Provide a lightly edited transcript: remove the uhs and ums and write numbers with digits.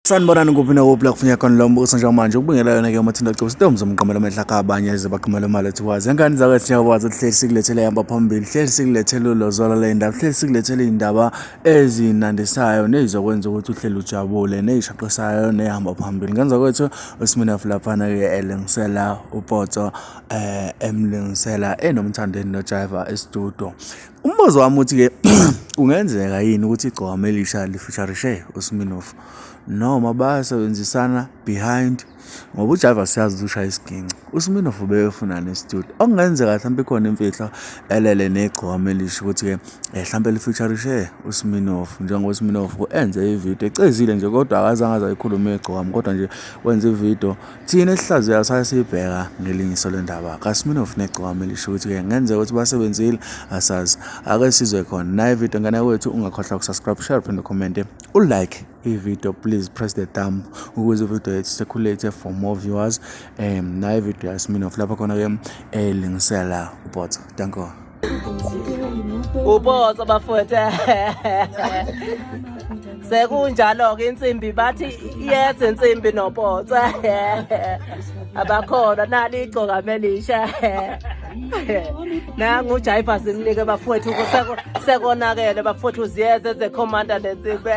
Sanibonani kuphi nakuphi la kufuneka khona lo mbuso njengamanje ukubingela yona ke uMathinda Gcobo Storms umqamelo amehla kabanye eze baqhumela imali ethi wazi engane zakwethu njengoba hleli sikulethele ihamba phambili hleli sikulethele ulozolo ley'ndaba hleli sikulethele iy'ndaba ezinandisayo ney'zokwenza ukuthi uhleli ujabule ney'shaqisayo ney'hamba phambili ngenza kwethu uSminoff laphana-ke elingisela uPotso um emlingisela enomthandeni noJaiva estudio. Umbuzo wami uthi-ke kungenzeka yini ukuthi igcokama elisha lifisharishe uSminoff noma bayasebenzisana behind ngoba uJaiva siyazi ukuthi ushaya isiginci uSminoff ubefuna nestudio okungenzeka mhlawumbe ikhona imfihlo elele negcokama elisha ukuthi-ke eh, mhlawumbe lifeaturishe uSminoff njengoba uSminoff enze ividiyo ecezile nje kodwa akazange aze ayikhulume igcokama kodwa nje wenze ividiyo Thina esihlaziyayo saye siyibheka ngelinye iso lendaba kaSminoff negcokama elisho ukuthi-ke kungenzeka ukuthi basebenzile asazi. Ake sizwe khona. Nayo ividiyo ngane kwethu ungakhohlwa ukusubscribe, share, phinde ucommente, ulike ividiyo please press the thumb ukuze ividiyo yethu circulate for more viewers. Nayo ividiyo yaSminoff lapho khona-ke elingisela uPotso. Danko. Upotso bafowethu. Sekunjalo-ke insimbi bathi yes insimbi nopotso. Abakhona nali igcoka melisha. Nangu uJaiva simnike bafowethu sekonakele bafowethu ziyeze ze commander lensimbi.